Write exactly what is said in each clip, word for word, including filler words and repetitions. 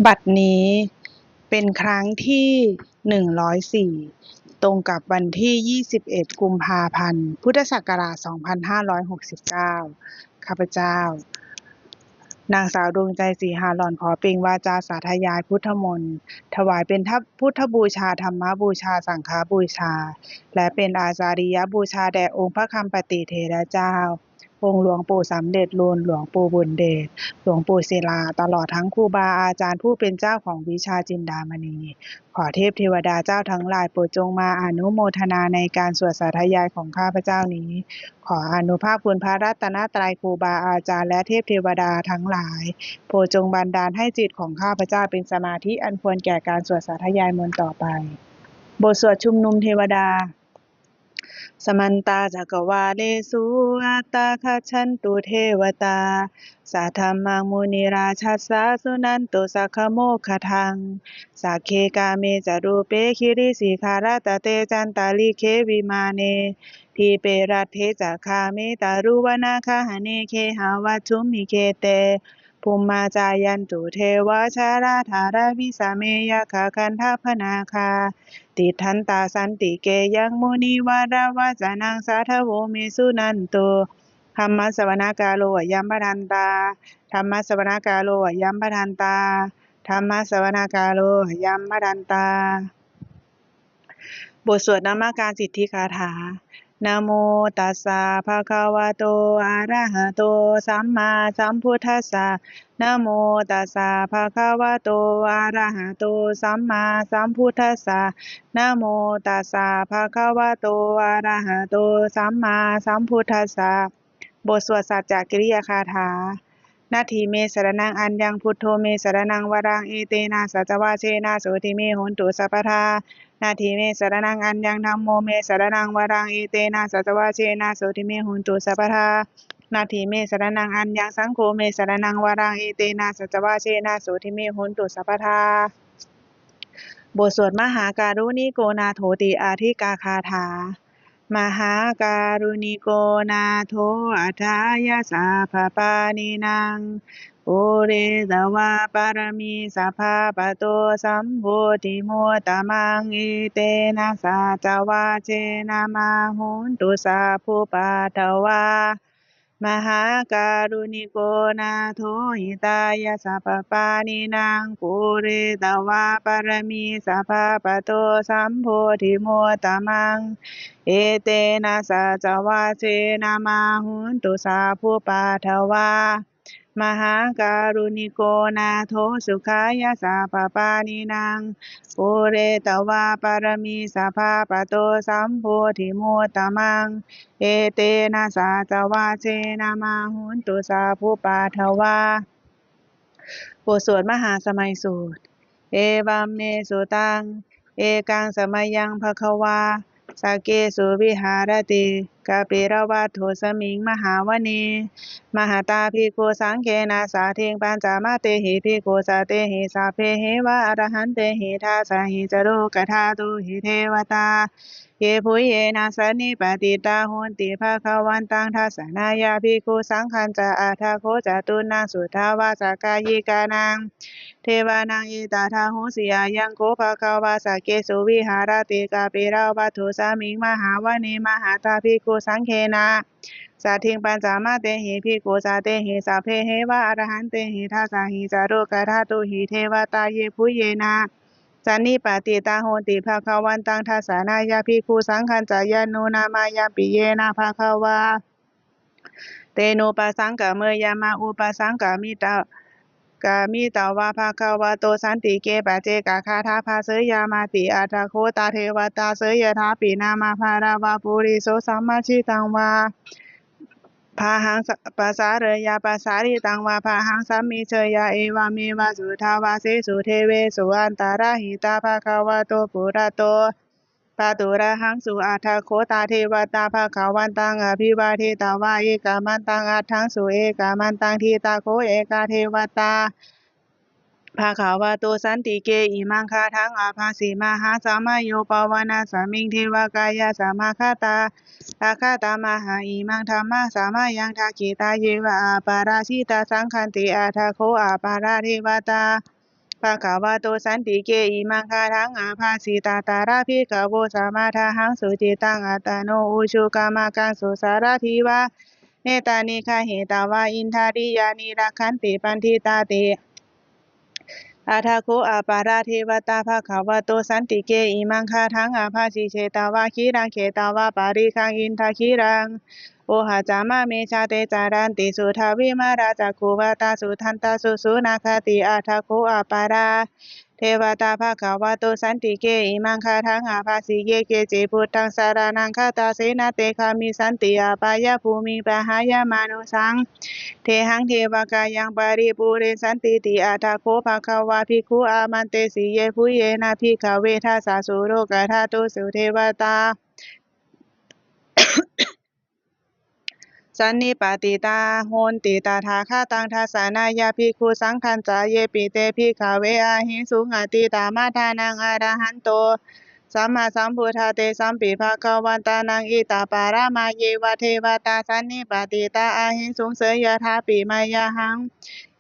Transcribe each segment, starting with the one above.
บัดนี้เป็นครั้งที่ หนึ่งร้อยสี่ ตรงกับวันที่ ยี่สิบเอ็ด กุมภาพันธ์ พุทธศักราช สองพันห้าร้อยหกสิบเก้า ข้าพเจ้า นางสาวดวงใจ ศรีหาหล่อน ขอเปล่งวาจาสาธยายพุทธมนต์ ถวายเป็นพุทธบูชา ธรรมบูชา สังฆบูชา และเป็นอาจาริยบูชาแด่องค์พระคำปติเถระเจ้า องค์หลวงปู่สำเร็จลุน หลวงปู่บุญเดช หลวงปู่ศิลา ตลอดทั้งครูบาอาจารย์ผู้เป็นเจ้าของวิชาจินดามณี ขอเทพเทวดาเจ้าทั้งหลายโปรดจงมาอนุโมทนาในการสวดสาธยายของข้าพเจ้านี้ ขออานุภาพคุณพระรัตนตรัย ครูบาอาจารย์ และเทพเทวดาทั้งหลาย โปรดจงบันดาลให้จิตของข้าพเจ้าเป็นสมาธิอันควรแก่การสวดสาธยายมนต์ต่อไป บทสวดชุมนุมเทวดา Samantā cakkavāḷesu atrāgacchantu devatā, saddhammaṃ munirājassa suṇantu saggamokkhadaṃ. Sagge kāme ca rūpe girisikharataṭe cantalikkhe vimāne, dīpe raṭṭhe ca gāme taruvanagahane gehavatthumhi khette, bhummā cāyantu devā jalathalavisame yakkhagandhabbanāgā, tiṭṭhantā santike yaṃ munivaravacanaṃ sādhavo me suṇantu. Dhammassavanakālo ayam bhadantā. Dhammassavanakālo ayam bhadantā. Dhammassavanakālo ayam bhadantā. บทสวดนมการสิทธิคาถา Namo tassa bhagavato arahato sammāsambuddhassa. Namo tassa bhagavato arahato sammāsambuddhassa. Namo tassa bhagavato arahato sammāsambuddhassa. บทสวดสัจจกิริยาคาถา Natthi me saraṇaṃ aññaṃ, buddho me saraṇaṃ varaṃ, etena saccavajjena sotthi me hotu sabbadā. Natthi me saraṇaṃ aññaṃ, dhammo me saraṇaṃ varaṃ, etena saccavajjena sotthi me hotu sabbadā. Natthi me saraṇaṃ aññaṃ, saṅgho me saraṇaṃ varaṃ, etena saccavajjena sotthi me hotu sabbadā. บทสวดมหาการุณิโกนาโถติอาทิกาคาถา Mahākāruṇiko nātho atthāya sabbapāṇinaṃ, pūretvā pāramī sabbā patto sambodhimuttamaṃ, etena saccavajjena mā hontu sabbupaddavā. Mahākāruṇiko nātho hitāya sabbapāṇinaṃ, pūretvā pāramī sabbā patto sambodhimuttamaṃ, etena saccavajjena mā hontu sabbupaddavā. Mahākāruṇiko nātho sukhāya sabbapāṇinaṃ, pūretvā pāramī sabbā patto sambodhimuttamaṃ, etena saccavajjena mā hontu sabbupaddavā. บทสวดมหาสมัยสูตร Evaṃ me sutaṃ. Ekaṃ samayaṃ bhagavā sakkesu viharati kapilavatthusmiṃ mahāvane mahatā bhikkhusaṅghena saddhiṃ pañcamattehi bhikkhusatehi sabbeheva arahantehi. Dasahi ca lokadhātūhi devatā yebhuyyena sannipatitā honti bhagavantaṃ dassanāya bhikkhusaṅghañca. Atha kho catunnaṃ suddhāvāsakāyikānaṃ devānaṃ etadahosi: Ayaṃ kho bhagavā sakkesu viharati kapilavatthusmiṃ mahāvane mahatā bhikkhusaṅghena saddhiṃ pañcamattehi bhikkhusatehi sabbeheva arahantehi. Dasahi ca lokadhātūhi devatā yebhuyyena sannipatitā honti bhagavantaṃ dassanāya bhikkhusaṅghañca. Yannūna mayampi yena bhagavā tenupasaṅkameyyāma, upasaṅkami- kamitvā bhagavato santike paccekagāthā bhāseyyāmāti. Atha kho tā devatā seyyathāpi nāma balavā puriso sammiñjitaṃ vā bāhaṃ sa- pasāreyya, pasāritaṃ vā bāhaṃ sammiñjeyya, evameva suddhāvāsesu devesu antarahitā bhagavato purato pāturahaṃsu. Atha kho tā devatā bhagavantaṃ abhivādetvā ekamantaṃ aṭṭhaṃsu. Ekamantaṃ ṭhitā kho ekā devatā bhagavato santike imaṃ gāthaṃ abhāsi: Mahāsamayo pavanasmiṃ devakāyā samāgatā, āgatamha imaṃ dhammasamayaṃ dakkhitāyeva aparājitasaṅghanti. Atha kho aparā devatā bhagavato santike imaṃ gāthaṃ abhāsi: Tatra bhikkhavo samādahaṃsu cittaṃ attano ujukamakaṃsu, sārathīva nettāni gahetvā indriyāni rakkhanti paṇḍitāti. Atha kho aparā devatā bhagavato santike imaṃ gāthaṃ abhāsi: Chetvā khīlaṃ chetvā palighaṃ indakhīlaṃ ohaccamanejā, te caranti suddhā vimalā cakkhumatā sudantā susunāgāti. Atha kho aparā devatā bhagavato santike imaṃ gāthaṃ abhāsi: Ye keci buddhaṃ saraṇaṃ gatāse, na te gamissanti apāyabhūmiṃ, pahāya mānusaṃ dehaṃ devakāyaṃ paripūressantīti. Atha kho bhagavā bhikkhū āmantesi: Yebhuyyena bhikkhave dasasu lokadhātūsu devatā sannipatitā honti tathāgataṃ dassanāya bhikkhusaṅghañca. Yepi te bhikkhave ahesuṃ atītamaddhānaṃ arahanto sammāsambuddhā, tesampi bhagavantānaṃ etaparamāyeva devatā sannipatitā ahesuṃ, seyyathāpi mayhaṃ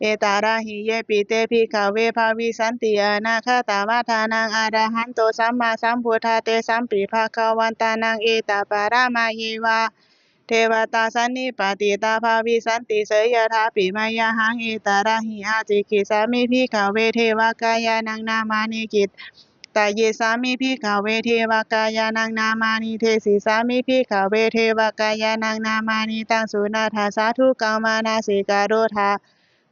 etarahi. Yepi te bhikkhave bhavissanti anāgatamaddhānaṃ arahanto sammāsambuddhā, tesampi bhagavantānaṃ etaparamāyeva devatā sannipatitā bhavissanti, seyyathāpi mayhaṃ etarahi. Ācikkhissāmi bhikkhave devakāyānaṃ nāmāni, kittayissāmi bhikkhave devakāyānaṃ nāmāni, desissāmi bhikkhave devakāyānaṃ nāmāni. Taṃ suṇātha sādhukaṃ manasikarotha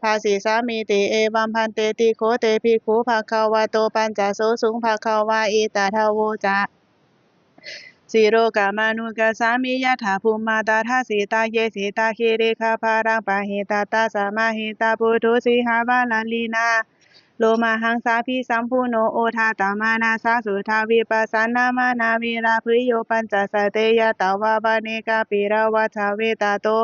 bhāsissāmīti. Evaṃ bhanteti kho te bhikkhū bhagavato paccassosuṃ. Bhagavā etadavoca: Silokamanukassāmi, yattha bhummā tadassitā; ye sitā girigabbharaṃ, pahitattā samāhitā. Puthū sīhāva sallīnā, lomahaṃsābhisambhuno; odātamanasā suddhā, vippasannamanāvilā. Bhiyyo pañcasate ñatvā, vane kāpilavatthave; tato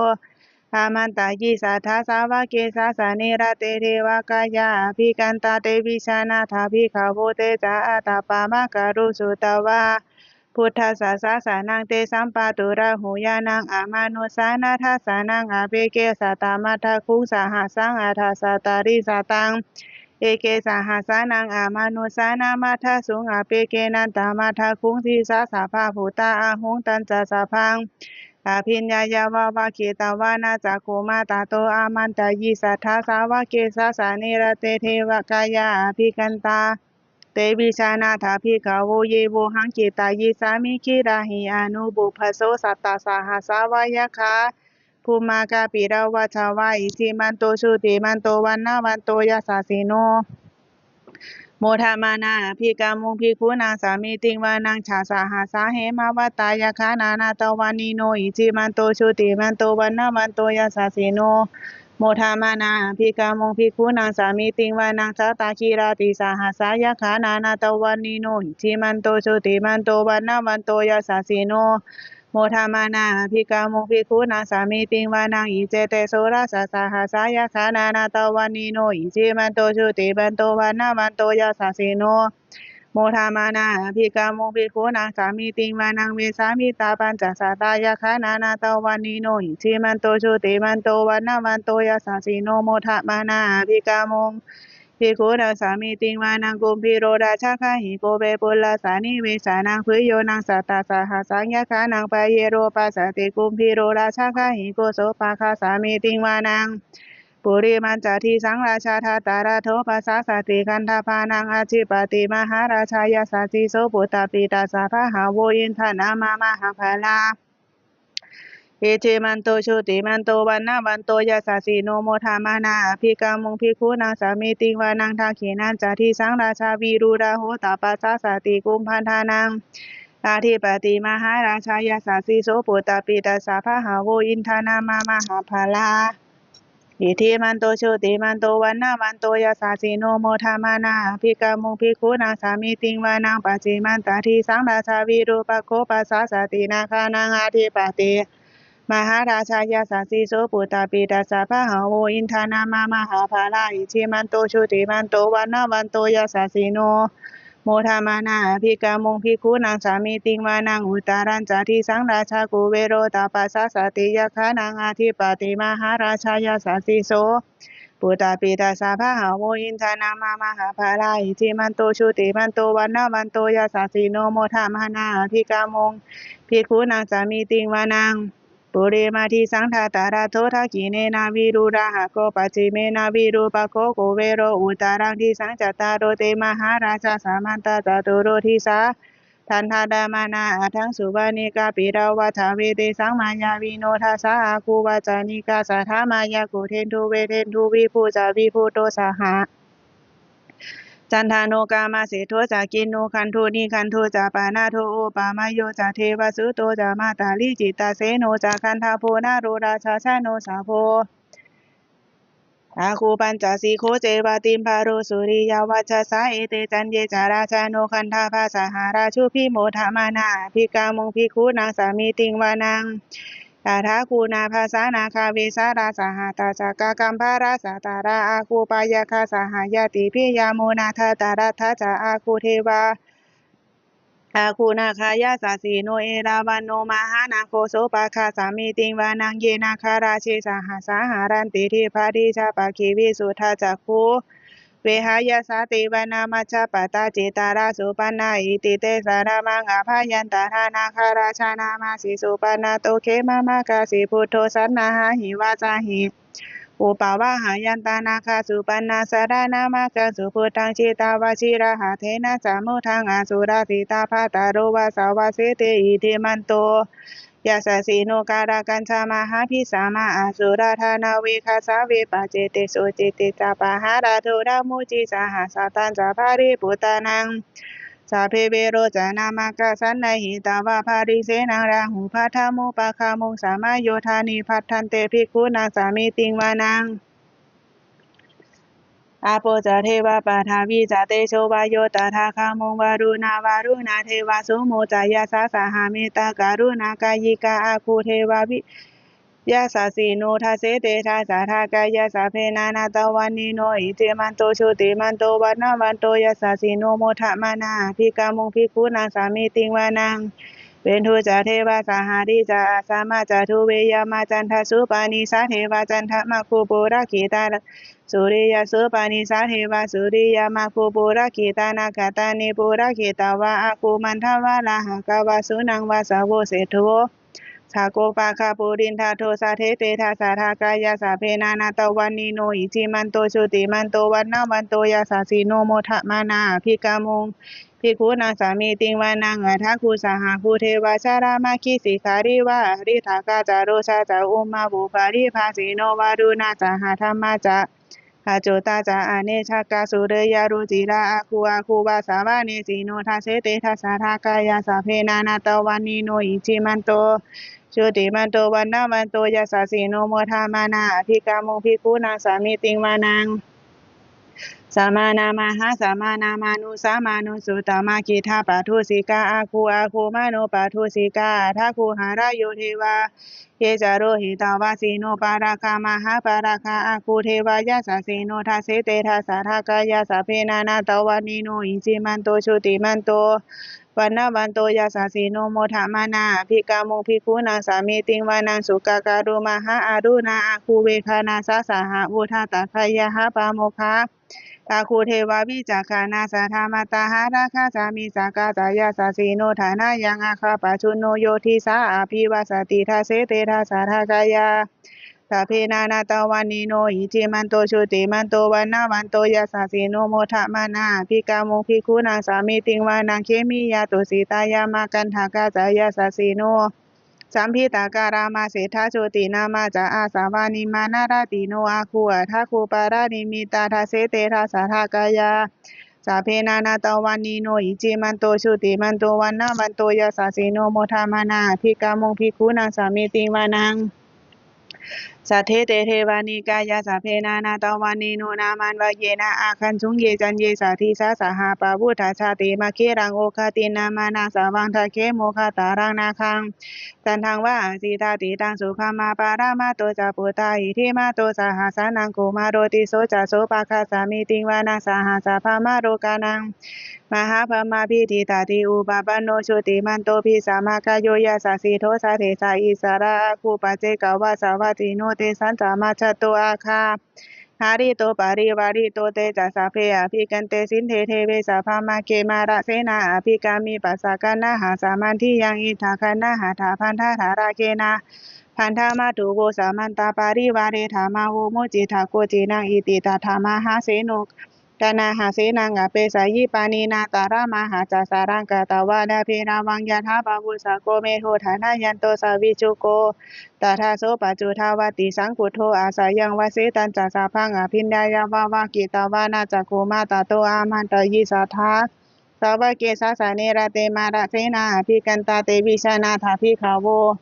āmantayi satthā, sāvake sāsane rate. Devakāyā abhikkantā, te vijānātha bhikkhavo; te ca ātappamakaruṃ, sutvā buddhassa sāsanaṃ. Tesampāturahu ñāṇaṃ, amanussāna dassanaṃ; appeke satamaddakkhuṃ, sahassaṃ atha sattariṃ. Sataṃ eke sahassānaṃ, amanussānamaddasuṃ; appekenantamaddakkhuṃ, disā sabbā phuṭā ahuṃ. Tañca sabbaṃ abhiññāya, vavakkhitvāna cakkhumā; tato āmantayi satthā, sāvake sāsane rate. Devakāyā abhikkantā, te vijānātha bhikkhavo; ye vohaṃ kittayissāmi, girāhi anupubbaso. Sattasahassā va yakkhā, bhummā kāpilavatthavā; iddhimanto jutimanto, vaṇṇavanto yasassino; modamānā abhikkāmuṃ, bhikkhūnaṃ samitiṃ vanaṃ. Chasahassā hemavatā, yakkhā nānattavaṇṇino; iddhimanto jutimanto, vaṇṇavanto yasassino; modamānā abhikkāmuṃ, bhikkhūnaṃ samitiṃ vanaṃ. Sātāgirā tisahassā, yakkhā nānattavaṇṇino; iddhimanto jutimanto, vaṇṇavanto yasassino; modamānā abhikkāmuṃ, bhikkhūnaṃ samitiṃ vanaṃ. Iccete soḷasasahassā, yakkhā nānattavaṇṇino; iddhimanto jutimanto, vaṇṇavanto yasassino; modamānā abhikkāmuṃ, bhikkhūnaṃ samitiṃ vanaṃ. Vessāmittā pañcasatā, yakkhā nānattavaṇṇino; iddhimanto jutimanto, vaṇṇavanto yasassino; modamānā abhikkāmuṃ, bhikkhūnaṃ samitiṃ vanaṃ. Kumbhīro rājagahiko, vepullassa nivesanaṃ; bhiyyo naṃ satasahassaṃ, yakkhānaṃ payirupāsati; kumbhīro rājagahiko, sopāga samitiṃ vanaṃ. Purimañca disaṃ rājā, dhataraṭṭho pasāsati; gandhabbānaṃ ādhipati, mahārājā yasassi so. Puttāpi tassa bahavo, indanāmā mahabbalā; iddhimanto jutimanto, vaṇṇavanto yasassino; modamānā abhikkāmuṃ, bhikkhūnaṃ samitiṃ vanaṃ. Dakkhiṇañca disaṃ rājā, virūḷho tappasāsati; kumbhaṇḍānaṃ ādhipati, mahārājā yasassi so. Puttāpi tassa bahavo, indanāmā mahabbalā; iddhimanto jutimanto, vaṇṇavanto yasassino; modamānā abhikkāmuṃ, bhikkhūnaṃ samitiṃ vanaṃ. Pacchimañca disaṃ rājā, virūpakkho pasāsati; nāgānaṃ ādhipati, mahārājā yasassi so. Puttāpi tassa bahavo, indanāmā mahabbalā; iddhimanto jutimanto, vaṇṇavanto yasassino; modamānā abhikkāmuṃ, bhikkhūnaṃ samitiṃ vanaṃ. Uttarañca disaṃ rājā, kuvero tappasāsati; yakkhānaṃ ādhipati, mahārājā yasassi so. Puttāpi tassa bahavo indanāmā mahabbalā, iddhimanto jutimanto vaṇṇavanto yasassino, modamānā abhikkāmuṃ bhikkhūnaṃ samitiṃ vanaṃ. Purimaṃ disaṃ dhataraṭṭho, dakkhiṇena virūḷhako, pacchimena virūpakkho, kuvero uttaraṃ disaṃ. Cattāro te mahārājā, samantā caturo disā, daddallamānā aṭṭhaṃsu, vane kāpilavatthave. Tesaṃ māyāvino dāsā, āgū vañcanikā saṭhā, māyā kuṭeṇḍu veṭeṇḍu, viṭū ca viṭuṭo saha, candano kāmaseṭṭho ca, kinnughaṇḍu nighaṇḍu ca, panādo opamañño ca, devasūto ca mātali, cittaseno ca gandhabbo, naḷo rājā janosabho, āgū pañcasikho ceva, timbarū suriyavacchasā. Ete caññe ca rājāno, gandhabbā saha rājubhi, modamānā abhikkāmuṃ bhikkhūnaṃ samitiṃ vanaṃ. Athāgū nābhasā nāgā, vesālā sahatacchakā, kambalassatarā āgū, pāyāgā saha ñātibhi. Yāmunā dhataraṭṭhā ca, āgū devā āgū nāgā yasassino, erāvaṇo mahānāgo, sopāga samitiṃ vanaṃ. Ye nāgarāje sahasā haranti, dibbā dijā pakkhi visuddhacakkhū, vehāyasā te vanamajjhapattā. Citrā supaṇṇā iti tesa nāmaṃ, abhayantadā nāgarājānamāsi, supaṇṇato khemamakāsi buddho, saṇhāhi vācāhi upavhayantā. Nāgā supaṇṇā saraṇamakaṃsu buddhaṃ, jitā vajirahatthena samuddaṃ asurā sitā. Bhātaro vāsavassete iddhimanto yasassino, kālakañjā mahābhismā asurā dānaveghasā. Vepacitti sucitti ca pahārādo namucī saha, satañca baliputtānaṃ sabbe verocanāmakā, sannayhitvā baliṃ senaṃ rāhubhaddamupāgamuṃ, samayodāni bhaddante bhikkhūnaṃ samitiṃ vanaṃ. Āpo ca devā paṭhavī ca tejo vāyo tadāgamuṃ, varuṇā vāruṇā devā somo ca yasasā saha, mettākaruṇākāyikā āgū devā vi- yasassino. Dasete dasadhā kāyā sabbe nānattavaṇṇino, iddhimanto jutimanto vaṇṇavanto yasassino, modamānā abhikkāmuṃ bhikkhūnaṃ samitiṃ vanaṃ. Veṇḍū ca devā sahalī ca asamā ca duve yamā, candassūpanisā devā candamāgū purakkhitā. Suriyassūpanisā devā suriyamāgū purakkhitā, nakkhattāni purakkhitvā āgū mandavalāhakā, vasūnaṃ vāsavo seṭṭho sakkopāga purindado. Dasete dasadhā kāyā sabbe nānattavaṇṇino, iddhimanto jutimanto vaṇṇavanto yasassino, modamānā abhikkāmuṃ bhikkhūnaṃ samitiṃ vanaṃ. Athāgū sahabhū devā jalamaggisikhāriva, ariṭṭhakā ca rojā ca ummāpupphanibhāsino, varuṇā sahadhammā ca accutā ca anejakā, sūleyyarucirā āgū āgū vāsavanesino. Dasete dasadhā kāyā sabbe nānattavaṇṇino, iddhimanto jutimanto vaṇṇavanto yasassino, modamānā abhikkāmuṃ bhikkhūnaṃ samitiṃ vanaṃ. Samānā mahāsamānā mānusāmānusuttamā, khiḍḍāpadosikā āgū āgū manopadosikā. Athāgū harayo devā ye ca lohitavāsino, pāragā mahāpāragā āgū devā yasassino. Dasete dasadhā kāyā sabbe nānattavaṇṇino, iddhimanto jutimanto vaṇṇavanto yasassino, modamānā abhikkāmuṃ bhikkhūnaṃ samitiṃ vanaṃ. Sukkā karumhā aruṇā āgū veghanasā saha, odātagayhā pāmokkhā āgū devā vicakkhaṇā. Sadāmattā hāragajā missakā ca yasassino, thanayaṃ āga pajjunno yo disā abhivassati. Dasete dasadhā kāyā sabbe nānattavaṇṇino, iddhimanto jutimanto vaṇṇavanto yasassino, modamānā abhikkāmuṃ bhikkhūnaṃ samitiṃ vanaṃ. Khemiyā tusitā yāmā kaṭṭhakā ca yasassino, lambitakā lāmaseṭṭhā jotināmā ca āsavā, nimmānaratino āgū athāgū paranimmitā. Dasete dasadhā kāyā sabbe nānattavaṇṇino, iddhimanto jutimanto vaṇṇavanto yasassino, modamānā abhikkāmuṃ bhikkhūnaṃ samitiṃ vanaṃ. Saṭṭhete devanikāyā sabbe nānattavaṇṇino, nāmanvayena āgañchuṃ ye caññe sadisā saha. Pavutthajātimakkhīlaṃ oghatiṇṇamanāsavaṃ, dakkhemoghataraṃ nāgaṃ candaṃva asitātitaṃ. Subrahmā paramatto ca puttā iddhimato saha, sanaṅkumāro tisso ca sopāga samitiṃ vanaṃ. Sahassaṃ brahmalokānaṃ mahābrahmābhitiṭṭhati, upapanno jutimanto bhismākāyo yasassi so. Saddesaissarā āgū paccekavasavattino, tesañca majjhato āga Hārito parivārito te ca sabbe abhikkante, sinde deve sabrahmake mārasenā abhikkāmi. Passa kaṇhassa mandiyaṃ, indakhalaṃ hatha bandhatha rāgena, bandhamatthu vo samantā parivāretha, mā vo muñcittha koci naṃ. Iti tattha mahāseno kaṇhasenaṃ apesayi, pāṇinā talamāhacca saraṃ katvāna bheravaṃ. Yathā pāvussako megho thanayanto savijjuko, tadā so paccudāvatti saṅkuddho asayaṃvase. Tañca sabbaṃ abhiññāya vavakkhitvāna cakkhumā, tato āmantayi satthā sāvake sāsane rate, mārasenā abhikkantā te vijānātha bhikkhavo.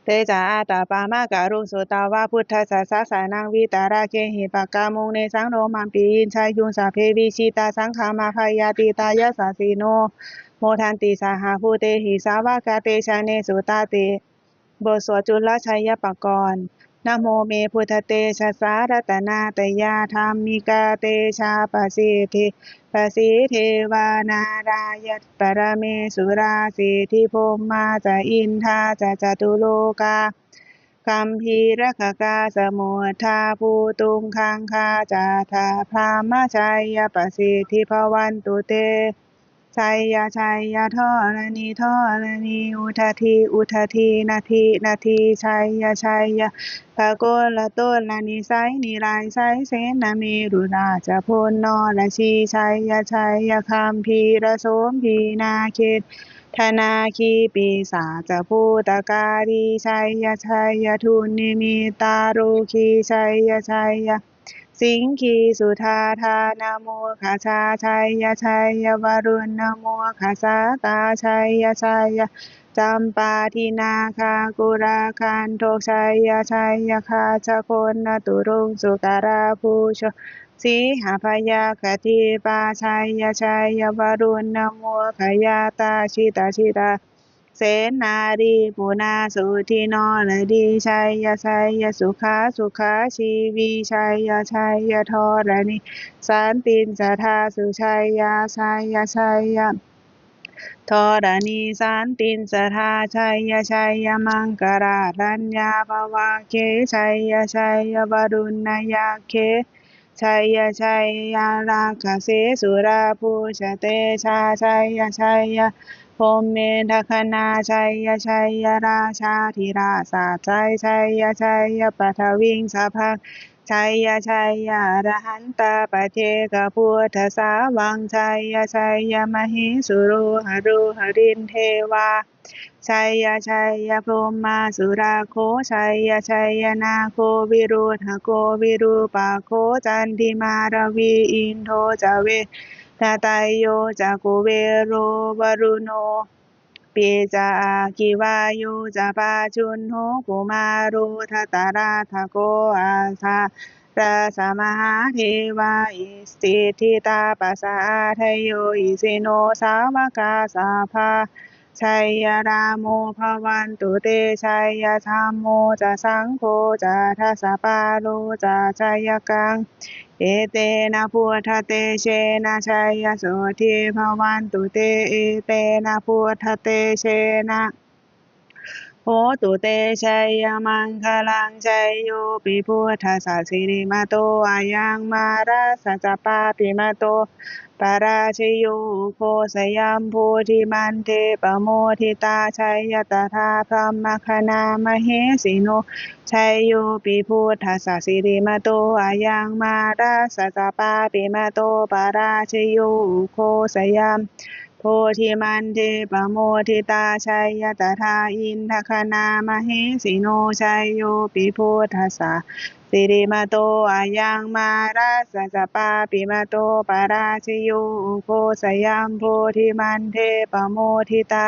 Te ca ātappamakaruṃ sutvā buddhassa sāsanaṃ, vītarāgehi pakkāmuṃ nesaṃ lomampi iñjayuṃ. Sabbe vijitasaṅgāmā bhayātītā yasassino, modanti saha bhūtehi sāvakā te janesutāti. บทสวดจุลชัยปกรณ์ Namo me buddhatejasā ratanattayadhammikā tejapasiddhi pasīdevā nārāyaparamesurā siddhibrahmā ca indā ca catulokā gambhīrakkhakā samuddā bhūtuṅgaṅgā ca sabrahmajayapasiddhi bhavantu te. Jaya jaya dharaṇi dharaṇī udadhi udadhī nadi nadī, jaya jaya gagonlatonla nisai nirayasai senamerurājabala norajī, jaya jaya gambhīrasombhī nāgendanāgī pisācabhūtakālī, jaya jaya dunnimittarogī, jaya jaya siṅgī sudādānamukhajā, jaya jaya varuṇṇamukhasātrā, jaya jaya campādināgakulagantho, jaya jaya gajjagaṇaturaṅga sukarabhujaṅga sīhabyagghadīpā, jaya jaya varuṇṇamukhayātrā jita jita senārī punasuddhi naradī, jaya jaya sukhā sukhā jīvī, jaya jaya dharaṇī santin sadā sujayā, jaya jaya dharaṇī santin sadā, jaya jaya maṅkararaññā bhavagge, jaya jaya varuṇṇayakkhe, jaya jaya rakkhase surabhujatejā, jaya jaya brahmendagaṇā, jaya jaya rājādhirāja sājjai, jaya jaya paṭhaviṃ sabbaṃ, jaya jaya arahantā paccekabuddhasāvaṃ, jaya jaya mahesuro haro harindevā, jaya jaya brahmā surakkho, jaya jaya nāgo virūḷhako virūpakkho candimā ravi, indo ca venateyyo ca kuvero varuṇo pi ca aggi vāyo ca pājuṇho kumāro dhataraṭṭhako, aṭṭhārasa mahādevā siddhitāpasa ādayo isino sāvakā sabbā jaya rāmo bhavantu te, jaya dhammo ca saṅgho ca dasapālo ca jayakaṃ. Etena buddhatejena jayasotthī bhavantu te, etena buddhatejena hotu te jayamaṅgalaṃ. Jayopi buddhassa sirīmato ayaṃ, mārassa ca pāpimato parājayo, ugghosayaṃ bodhimaṇḍe pamoditā, jaya tadā brahmagaṇā mahesino. Jayopi buddhassa sirīmato ayaṃ, mārassa ca pāpimato parājayo, ugghosayaṃ bodhimaṇḍe pamoditā, jaya tadā indagaṇā mahesino. Jayopi buddhassa sirīmato ayaṃ, mārassa ca pāpimato parājayo, ugghosayaṃ bodhimaṇḍe pamoditā,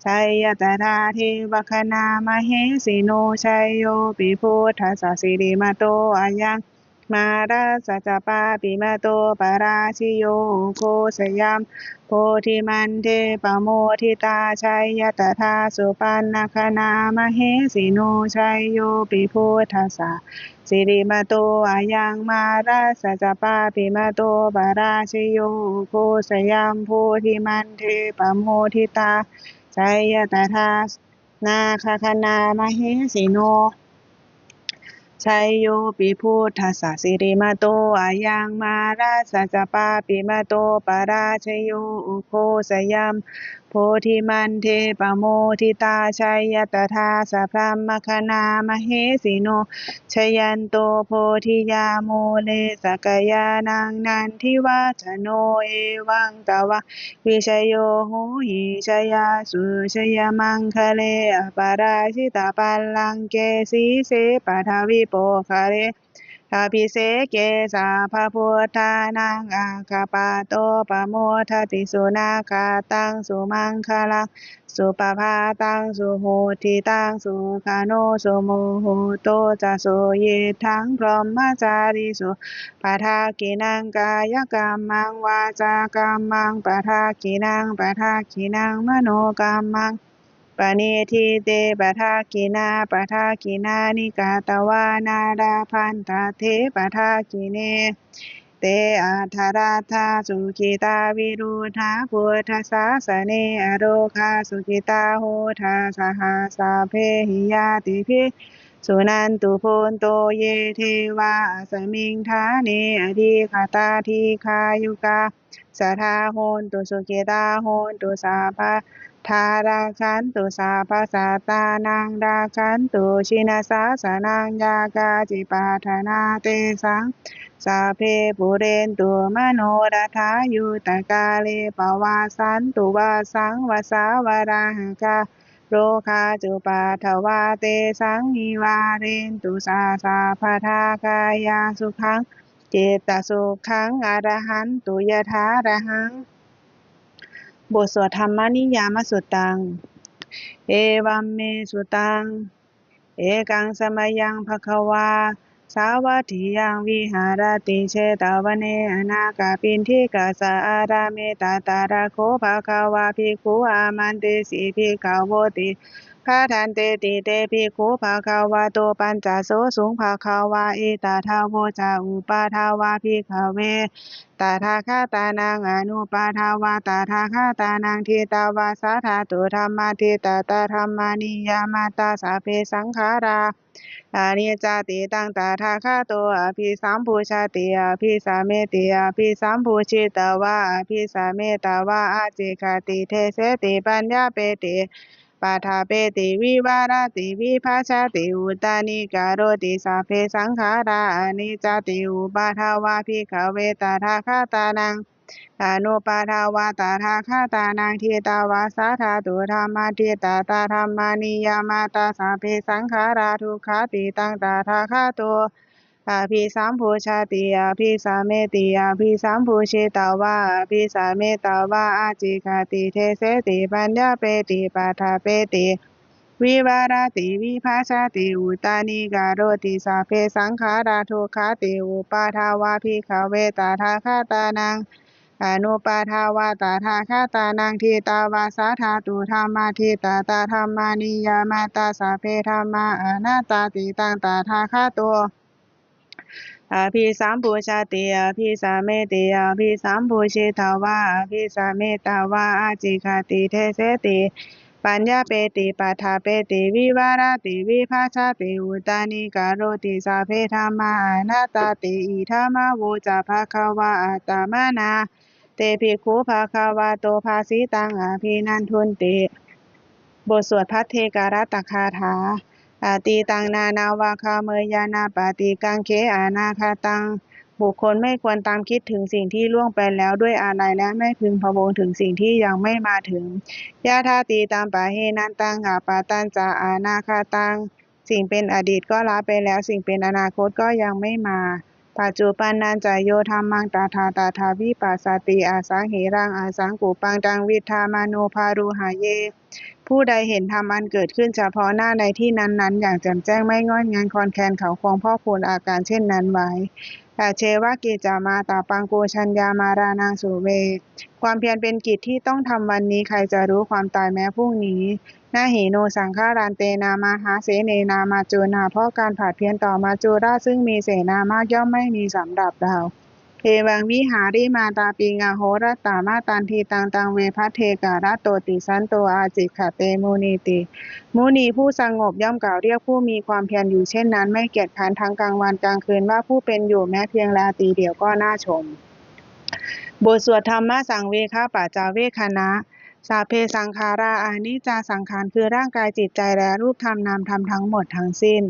jaya tadā devagaṇā mahesino. Jayopi buddhassa sirīmato ayaṃ, mārassa ca pāpimato parājayo, ugghosayaṃ bodhimaṇḍe pamoditā, jaya tadā supaṇṇagaṇā mahesino. Jayopi buddhassa sirīmato ayaṃ, mārassa ca pāpimato parājayo, ugghosayaṃ bodhimaṇḍe pamoditā, jaya tadā nāgagaṇā mahesino. Jayopi buddhassa sirīmato ayaṃ, mārassa ca pāpimato parājayo, ugghosayaṃ bodhimaṇḍe pamoditā, jaya tadā brahmagaṇā mahesino. Jayanto bodhiyā mūle sakyānaṃ nandivaḍḍhano, evaṃ tvaṃ vijayo hohi jayassu jayamaṅgale, aparājitapallaṅke sīse paṭhavipokkhare, abhiseke sabbabuddhānaṃ aggappatto pamodati. Sunakkhattaṃ sumaṅgalaṃ supabhātaṃ suhuṭṭhitaṃ, sukhaṇo sumuhutto ca suyiṭṭhaṃ brahmacārisu. Padakkhiṇaṃ kāyakammaṃ vācākammaṃ padakkhiṇaṃ, padakkhiṇaṃ manokammaṃ paṇidhī te padakkhiṇā, padakkhiṇāni katvāna labhantatthe padakkhiṇe. Te atthaladdhā sukhitā viruḷhā buddhasāsane, arogā sukhitā hotha saha sabbehi ñātibhi. Suṇantu bhonto ye devā asmiṃ ṭhāne adhigatā, dīghāyukā sadā hontu sukhitā hontu sabbadā, rakkhantu sabbasattānaṃ rakkhantu jinasāsanaṃ, yā kāci patthanā tesaṃ sabbe pūrentu manorathā, yuttakāle pavassantu vassaṃ vassā valāhakā, rogā cupaddavā tesaṃ nivārentu ca sabbadā, kāyasukhaṃ cittasukhaṃ arahantu yathārahaṃ. บทสวด Dhammaniyāmasuttaṃ. Evaṃ me sutaṃ. Ekaṃ samayaṃ bhagavā sāvatthiyaṃ viharati jetavane anāthapiṇḍikassa ārāme. Tatra kho bhagavā bhikkhū āmantesi bhikkhavoti. Bhadanteti te bhikkhū bhagavato paccassosuṃ. Bhagavā etadavoca. Uppādā vā bhikkhave tathāgatānaṃ anuppādā vā tathāgatānaṃ, ṭhitāva sā dhātu dhammaṭṭhitatā dhammaniyāmatā: sabbe saṅkhārā aniccāti. Taṃ tathāgato abhisambujjhati abhisameti. Abhisambujjhitvā abhisametvā ācikkhati deseti paññapeti paṭṭhapeti vivarati vibhajati uttānīkaroti: sabbe saṅkhārā aniccāti. Uppādā vā bhikkhave tathāgatānaṃ anuppādā vā tathāgatānaṃ, ṭhitāva sā dhātu dhammaṭṭhitatā dhammaniyāmatā: sabbe saṅkhārā dukkhāti. Taṃ tathāgato abhisambujjhati abhisameti. Abhisambujjhitvā abhisametvā ācikkhati deseti paññapeti paṭṭhapeti vivarati vibhajati uttānīkaroti: sabbe saṅkhārā dukkhāti. Uppādā vā bhikkhave tathāgatānaṃ anuppādā vā tathāgatānaṃ, ṭhitāva sā dhātu dhammaṭṭhitatā dhammaniyāmatā: sabbe dhammā anattāti. Taṃ tathāgato abhisambujjhati abhisameti. Abhisambujjhitvā abhisametvā ācikkhati deseti paññapeti paṭṭhapeti vivarati vibhajati uttānīkaroti: sabbe dhammā anattāti. Idamavoca bhagavā. Attamanā te bhikkhū bhagavato bhāsitaṃ abhinandunti. บทสวดภัทเทกรัตตคาถา Atītaṃ nānvāgameyya nappaṭikaṅkhe anāgataṃ. บุคคลไม่ควรตามคิดถึงสิ่งที่ล่วงไปแล้วด้วยอาลัย และไม่พึงพะวงถึงสิ่งที่ยังไม่มาถึง Yadatītaṃ pahīnantaṃ appattañca anāgataṃ. สิ่งเป็นอดีตก็ละไปแล้ว สิ่งเป็นอนาคตก็ยังไม่มา Paccuppannañca yo dhammaṃ tattha tattha vipassati, asaṃhiraṃ asaṅkuppaṃ taṃ viddhā manubrūhaye. ผู้ใดเห็นธรรมอันเกิดขึ้นเฉพาะหน้าในที่นั้นๆ อย่างแจ่มแจ้ง ไม่ง่อนแง่นคลอนแคลน เขาควรพอกพูนอาการเช่นนั้นไว้ Ajjeva kiccamātappaṃ ko jaññā maraṇaṃ suve. ความเพียรเป็นกิจที่ต้องทำวันนี้ ใครจะรู้ความตายแม้พรุ่งนี้ Na hi no saṅgarantena mahāsenena maccunā. เพราะการผลัดเพี้ยนต่อมัจจุราชซึ่งมีเสนามากย่อมไม่มีสำหรับเรา Evaṃ vihārimātāpiṃ ahorattamatanditaṃ taṃ ve bhaddekarattoti santo ācikkhate munīti. มุนีผู้สงบย่อมกล่าวเรียกผู้มีความเพียรอยู่เช่นนั้น ไม่เกียจคร้านทั้งกลางวันกลางคืน ว่าผู้เป็นอยู่แม้เพียงราตรีเดียวก็น่าชม บทสวดธรรมสังเวคปัจจเวกขณะ Sabbe saṅkhārā aniccā สังขารคือร่างกายจิตใจและรูปธรรมนามธรรมทั้งหมดทั้งสิ้น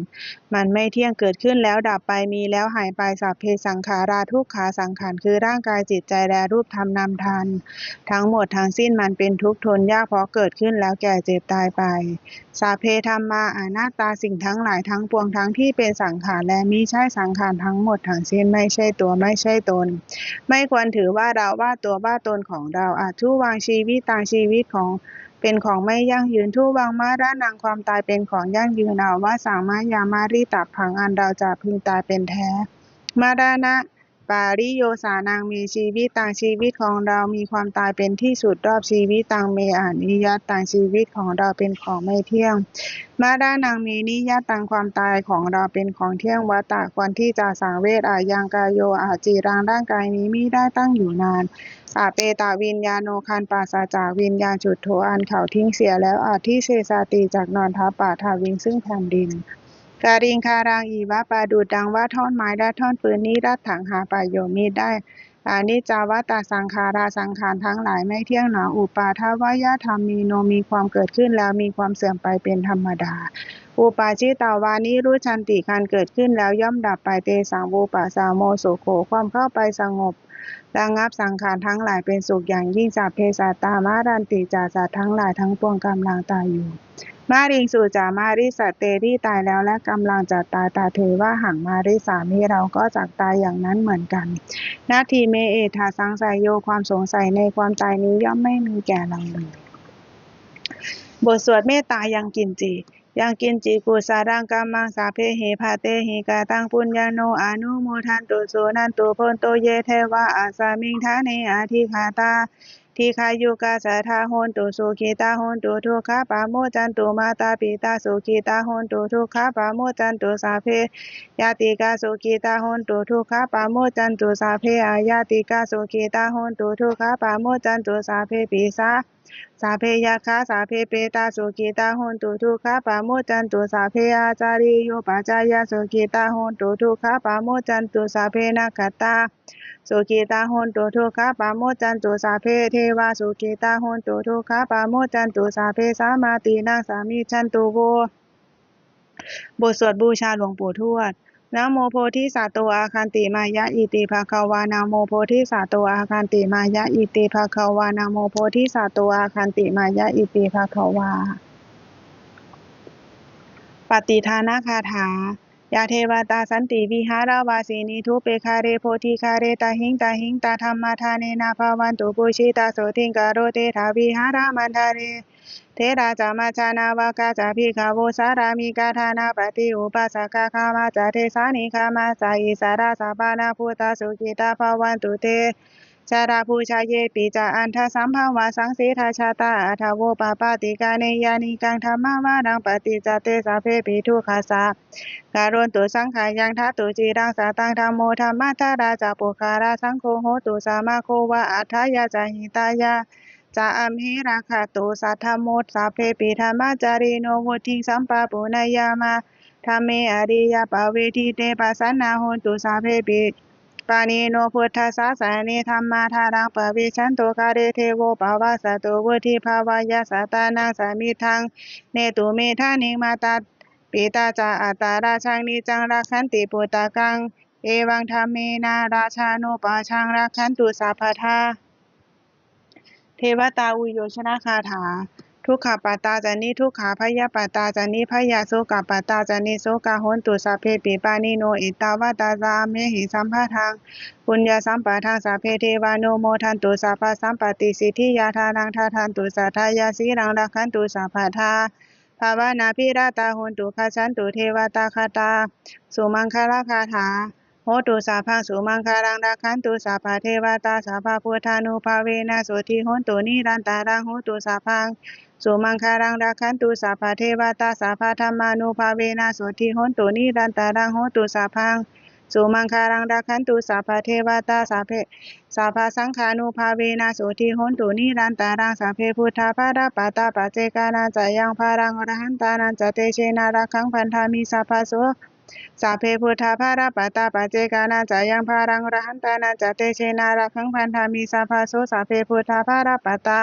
มันไม่เที่ยง เกิดขึ้นแล้วดับไป มีแล้วหายไป Sabbe saṅkhārā dukkhā สังขารคือร่างกายจิตใจและรูปธรรมนามธรรมทั้งหมดทั้งสิ้นมันเป็นทุกข์ทนยากเพราะเกิดขึ้นแล้วแก่เจ็บตายไป Sabbe dhammā anattā สิ่งทั้งหลายทั้งปวงทั้งที่เป็นสังขารและมิใช่สังขารทั้งหมดทั้งสิ้นไม่ใช่ตัวไม่ใช่ตน ไม่ควรถือว่าเราว่าตัวว่าตนของเรา Addhuvaṃ jīvitaṃ ชีวิตของเป็นของไม่ยั่งยืน Dhuvaṃ maraṇaṃ ความตายเป็นของยั่งยืน Avassaṃ mayā maritabbaṃ อันเราจะพึงตายเป็นแท้ Maraṇapariyosānaṃ me jīvitaṃ ชีวิตของเรามีความตายเป็นที่สุดรอบ Jīvitaṃ me aniyataṃ ชีวิตของเราเป็นของไม่เที่ยง Maraṇaṃ me niyataṃ ความตายของเราเป็นของเที่ยง Vata ควรที่จะสังเวช Ayaṃ kāyo aciraṃ ร่างกายนี้มิได้ตั้งอยู่นาน Apetaviññāṇo ครั้นปราศจากวิญญาณ Chuḍḍho อันเขาทิ้งเสียแล้ว Adhisessati จักนอนทับ Paṭhaviṃ ซึ่งแผ่นดิน Kaliṅgaraṃ iva ประดุจดังว่าท่อนไม้และท่อนฟืน Niratthaṃ หาประโยชน์มิได้ Aniccā vata saṅkhārā สังขารทั้งหลายไม่เที่ยงหนอ Uppādavayadhammino มีความเกิดขึ้นแล้วมีความเสื่อมไปเป็นธรรมดา Uppajjitvā nirujjhanti ครั้นเกิดขึ้นแล้วย่อมดับไป Tesaṃ vūpasamo sukho ความเข้าไปสงบระงับสังขารทั้งหลายเป็นสุขอย่างยิ่ง Sabbe sattā maranti ca สัตว์ทั้งหลายทั้งปวงกำลังตายอยู่ Mariṃsu ca marissate ที่ตายแล้วและกำลังจะตาย Tathevāhaṃ marissāmi เราก็จักตายอย่างนั้นเหมือนกัน Natthi me ettha saṃsayo ความสงสัยในความตายนี้ย่อมไม่มีแก่เราเลย บทสวดเมตตายังกิญจิ Yaṃ kiñci kusalaṃ kammaṃ sabbehi katehi kataṃ puññaṃ no anumodantu suṇantu bhonto ye devā asmiṃ ṭhāne adhigatā dīghāyukā sadā hontu sukhitā hontu dukkhā pamuccantu. Mātā pitā sukhitā hontu dukkhā pamuccantu. Sabbe ñātikā sukhitā hontu dukkhā pamuccantu. Sabbe aññātikā sukhitā hontu dukkhā pamuccantu. Sabbe pisā sabbe yakkhā sabbe petā sukhitā hontu dukkhā pamuccantu. Sabbe ācariyupajjhāyā sukhitā hontu dukkhā pamuccantu. Sabbe nakkhattā sukhitā hontu dukkhā pamuccantu. Sabbe devā sukhitā hontu dukkhā pamuccantu. Sabbe sampattīnaṃ samijjhantu vo. บทสวดบูชาหลวงปู่ทวด Namo bodhisatto āgantimāya iti bhagavā. Namo bodhisatto āgantimāya iti bhagavā. Namo bodhisatto āgantimāya iti bhagavā. ปัตติทานคาถา Yā devatā santi vihāravāsinī thūpe ghare bodhighare tahiṃ tahiṃ tā dhammadānena bhavantu pūjitā sotthiṃ karontedha vihāramaṇḍale. Therā ca majjhā navakā ca bhikkhavo sārāmikā dānapatī upāsakā gāmā ca desā nigamā ca issarā sappāṇabhūtā sukhitā bhavantu te. Jalābujā yepi ca aṇḍasambhavā saṃsedajātā athavopapātikā niyyānikaṃ dhammavaraṃ paṭicca te sabbepi dukkhassa karontu saṅkhayaṃ. Ṭhātu ciraṃ sataṃ dhammo dhammaddharā ca puggalā saṅgho hotu samaggo va atthāya ca hitāya ca amhe rakkhatu saddhammo. Sabbepi dhammacārino vuḍḍhiṃ sampāpuṇeyyāma dhamme ariyappavedite. Pasannā hontu sabbepi pāṇino buddhasāsane dhammādhāraṃ pavecchanto kāle devo pavassatu vuḍḍhibhāvāya sattānaṃ samiddhaṃ netu medaniṃ. Mātā pitā ca atrajaṃ niccaṃ rakkhanti puttakaṃ evaṃ dhammena rājāno pajaṃ rakkhantu sabbadā. เทวตาอุยโยชนคาถา Dukkhappattā ca niddukkhā bhayappattā ca nibbhayā sokappattā ca nissokā hontu sabbepi pāṇino. Ettāvatā ca amhehi sambhataṃ puññasampadaṃ sabbe devānumodantu sabbasampattisiddhiyā. Dānaṃ dadantu saddhāya sīlaṃ rakkhantu sabbadā bhāvanābhiratā hontu gacchantu devatāgatā. Sumaṅgalagāthā. Hotu sabbaṃ sumaṅgalaṃ rakkhantu sabbadevatā sabbabuddhānubhāvena sotthī hontu nirantaraṃ. Hotu sabbaṃ sumaṅgalaṃ rakkhantu sabbadevatā sabbadhammānubhāvena sotthī hontu nirantaraṃ. Hotu sabbaṃ sumaṅgalaṃ rakkhantu sabbadevatā sabbe sabbasaṅghānubhāvena sotthī hontu nirantaraṃ. Sabbe buddhā balappattā paccekānañca yaṃ balaṃ arahantānañca tejena rakkhaṃ bandhāmi sabbaso. Sabbe buddhā balappattā paccekānañca yaṃ balaṃ arahantānañca tejena rakkhaṃ bandhāmi sabbaso. Sabbe buddhā balappattā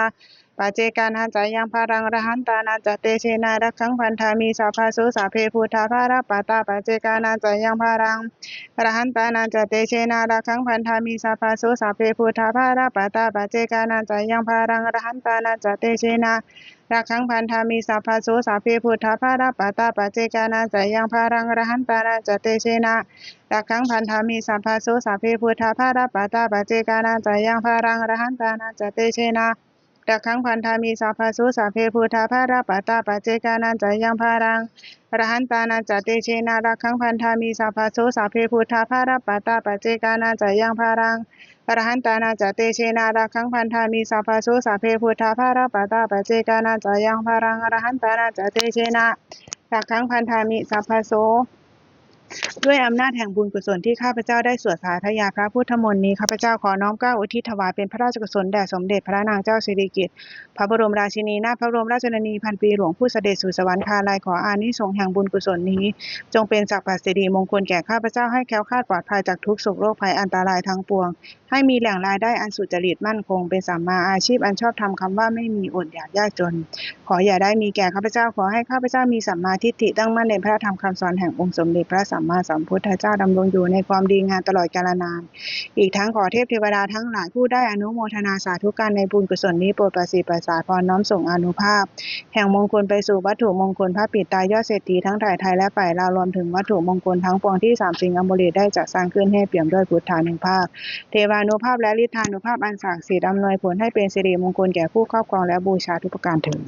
paccekānañca yaṃ balaṃ arahantānañca tejena rakkhaṃ bandhāmi sabbaso. Sabbe buddhā balappattā paccekānañca yaṃ balaṃ arahantānañca tejena rakkhaṃ bandhāmi sabbaso. Sabbe buddhā balappattā paccekānañca yaṃ balaṃ arahantānañca tejena rakkhaṃ bandhāmi sabbaso. Sabbe buddhā balappattā paccekānañca yaṃ balaṃ arahantānañca tejena rakkhaṃ bandhāmi sabbaso. Sabbe buddhā balappattā paccekānañca yaṃ balaṃ arahantānañca tejena rakkhaṃ bandhāmi sabbaso. Sabbe buddhā balappattā paccekānañca yaṃ balaṃ arahantānañca tejena rakkhaṃ bandhāmi sabbaso. Sabbe buddhā balappattā paccekānañca yaṃ balaṃ arahantānañca tejena rakkhaṃ bandhāmi sabbaso. Sabbe buddhā balappattā paccekānañca yaṃ balaṃ arahantānañca tejena rakkhaṃ bandhāmi sabbaso. ด้วยอำนาจแห่งบุญกุศลที่ข้าพเจ้าได้สวดสาธยายพระพุทธมนต์นี้ ข้าพเจ้าขอน้อมเกล้าอุทิศถวายเป็นพระราชกุศลแด่สมเด็จพระนางเจ้าสิริกิติ์ พระบรมราชินีนาถ พระบรมราชชนนีพันปีหลวง ผู้เสด็จสู่สวรรคาลัย ขออานิสงส์แห่งบุญกุศลนี้ จงเป็นสัพพสิริมงคลแก่ข้าพเจ้า ให้แคล้วคลาดปลอดภัยจากทุกข์โศกโรคภัยอันตรายทั้งปวง ให้มีแหล่งรายได้อันสุจริตมั่นคง เป็นสัมมาอาชีพอันชอบธรรม คำว่าไม่มีอดอยากยากจน ขออย่าได้มีแก่ข้าพเจ้า ขอให้ข้าพเจ้ามีสัมมาทิฏฐิ ตั้งมั่นในพระธรรมคำสอนแห่งองค์สมเด็จพระสัมมาสัมพุทธเจ้า ดำรงอยู่ในความดีงามตลอดกาลนาน อีกทั้งขอเทพเทวดาทั้งหลายผู้ได้อนุโมทนาสาธุการในบุญกุศลนี้ โปรดประสิทธิ์ประสาทพร น้อมส่งอานุภาพ แห่งมงคลไปสู่วัตถุมงคลพระปิดตายอดเศรษฐีทั้งฝ่ายไทยและฝ่ายลาว รวมถึงวัตถุมงคลทั้งปวงที่สามสิงห์อมฤตได้จัดสร้างขึ้น ให้เปี่ยมด้วยพุทธานุภาพ เทวานุภาพ และฤทธานุภาพอันศักดิ์สิทธิ์ อำนวยผลให้เป็นสิริมงคลแก่ผู้ครอบครองและบูชาทุกประการเทอญ